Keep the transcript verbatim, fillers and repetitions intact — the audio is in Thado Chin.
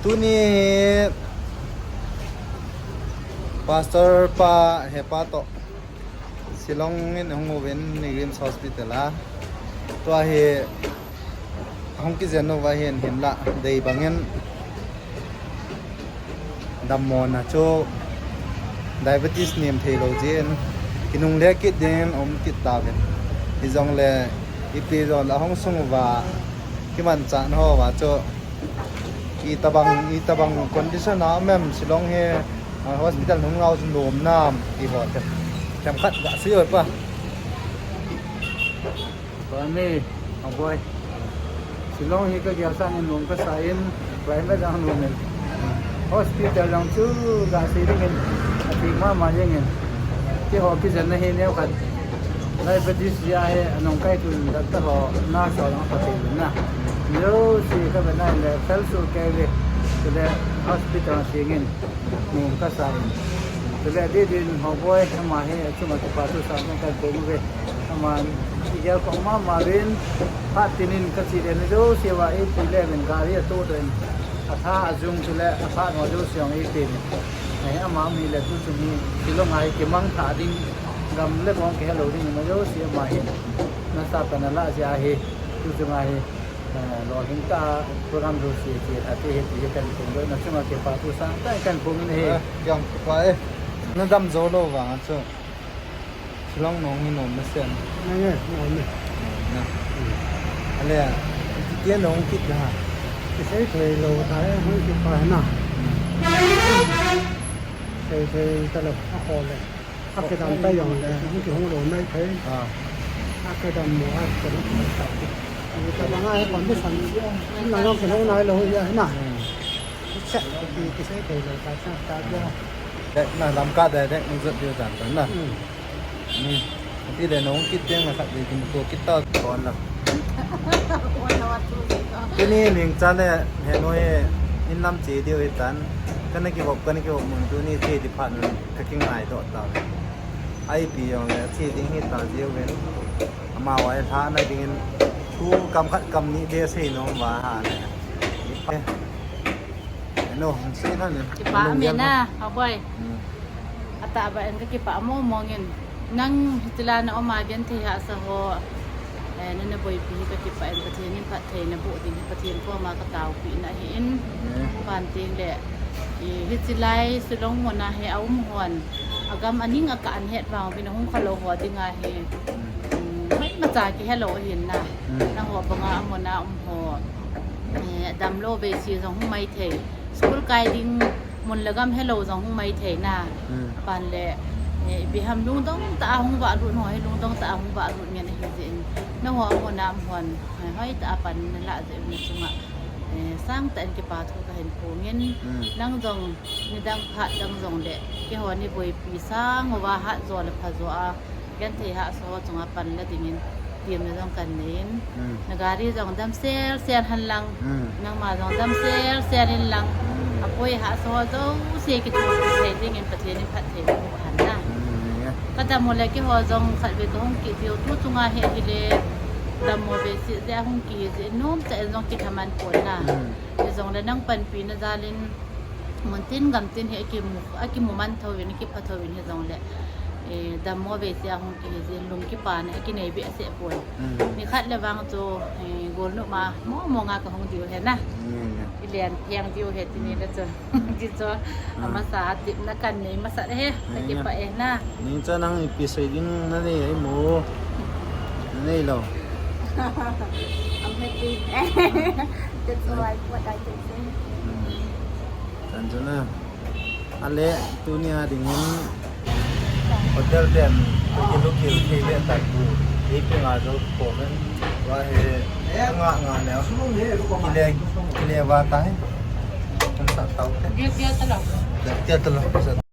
Tuni hi Pastor pa, hepa toh Shillong in hung uvin, NIMS Hospital a. Tua hi hung kijen uva hin, hinlah dei bangin dammona chu diabetes nem thei lou jeh in kinungle kit ding um kit tauvin. Hijongle ipi jongle ahung sung uva kimanchah na hoa chu itobang, itobang condition a um em Shillong hi, ah, hospital hung nau chu nom nam ti ho te. Themkhat gasei o pa. Bami, Hoboi. Shillong hi kagel sangin nom kasa in, climate jong nom in. Hospital jong chu gasei dingin, atheng mama jengin. Keiho kijenna hi neokhat diabetes jeh a hi anung kaitun doctor ho, nurse ho jong aphatthei uvin na. Jouse kavet na le, felsuh kei uve. Chule hospital a sengin nom kasa in. Chule adeh din Hoboi, ama hi achunga kipa thu sangtah kahin phong uve. Aman igel khom mama uvin, phat tin in kache le na jouse uva eipui le uvin, gari atohdoh in, atha ajung chule aphat ho jouse jong eipeh in. Eh, ama um hile tuchung hi Shillong a hi kimangthah ding, gam le bong kihelou ding, na jouse ama hin nasa pan alah jeh a hi, tuchung a hi, eh, lolhing tah a program jouse che thei hi ti hi kahin phongdoh, nachunga kipa thu sangtah kahin phong in ahi. Eh, kiang kipa e. Nadam jou lou vang a chu Shillong nahung hi nom nasem? Nang e, nom e. Nom na. Hmm. Ale, iti tia nahung kit na ha? Kisei thei lou tah e, hung kit pa na. Hmm. Sei thei talou, akhoh le. Akidam ta jongle, hung kihung lou mai thei. Ah. Akidam mo, akidam mo ta. Ani tabang a hi condition, nang jong kihung nailou hi na. Hmm. Kisei, kisei thei lou tah, tah, tah. Hmm. Dek na lam ka de, dek na jot diu tan tan na. Hmm. Hmm. Ati le nahung kit teng na khat le kimuto kit ta kon na. Tuni ningcha le henu hi in lam che diu hi tan. Kana kivop, kana kivop mun tuni che di phat nun kakingai doh ta. Ipi jongle che ding hi ta jiu vin. Amavang lhahna dingin thu kam khat kam ni de sei nom uva ha le. No, hung sei na ni. Kipah mena, Hoboi. Hmm. Atahbeh in kakipah mong mong in. Nang hiche lai a um a genthei hahsa ho, eh, nana boipi hi kakipah in, Pathen in phatthei naboh ding hi Pathen koma kataopi na ahi in. Hmm. Ban teng le, eh, hiche lai Shillong mun a hi aum hon, agam aning a ka an het vang uvin ahung khalou ho dinga hi. Hmm. Hmm, mai macha kihelou ahin na. Hmm. Nangho banga amun a um ho. Eh, damlou veise jong hung mai thei. School kai ding mun le gam helou jong hung mai thei na. Hmm. Ban le, eh, ipi ham lungdong tah a hung vahlut ho hi lungdong tah a hung vahlut ngen ahi jeh in. Nangho amun a um hon, eh, hoitah a pan nalah jeh un nachunga, eh, sangtah in kipa thu kahin phong in. Hmm. Nang jong nidang phat dang jongle, keiho ni boipi sang uva hat jo le pha jo a, genthei hahsa ho chunga pan la dingin temna jong kanei in. Hmm. Na gari jong dam sel sel hen lang. Hmm. Nangma jong dam sel sel in lang. Hmm. Apoi hahsa ho jouse kithopi thei dingin Pathen in phatthei boh hen lang. Hmm. Kadam u le keiho jong khatvei kahung kit diu, tu chunga hi ahile dammo veise jeh a hung kihi jeh in nomtah in jong kithaman pon na. Hmm. Hijongle nang panpina jal in Mun tin gam tin hi akimu, akimu man tho uvin, akipha tho uvin hijongle, eh, dammo veise a hung kihi jin lung kipana akinei behseh pon. Mm. Nikhat le vang chu, eh, golnop a mong mong a kahung diu ahi na. Mm. Ilen pheng diu ahi tuni le chu. Mm. Ti chu, mm, amasa a tepna kanei masat ahi, mm, kakipah e na. Ning chu nang ipi sei ding nanei ahi mo? Nanei lou. I'm happy. That's all I, what I can say. Mm. Chan chu na. Ale, tunia dingin hotel ten, hotel lukil thei le tak bu. Ei pe nga jo ko men. Wa he, nga nga le. Kile, kile wa ta he. Kan sa tau te. Dia, dia talo. Dia, dia talo.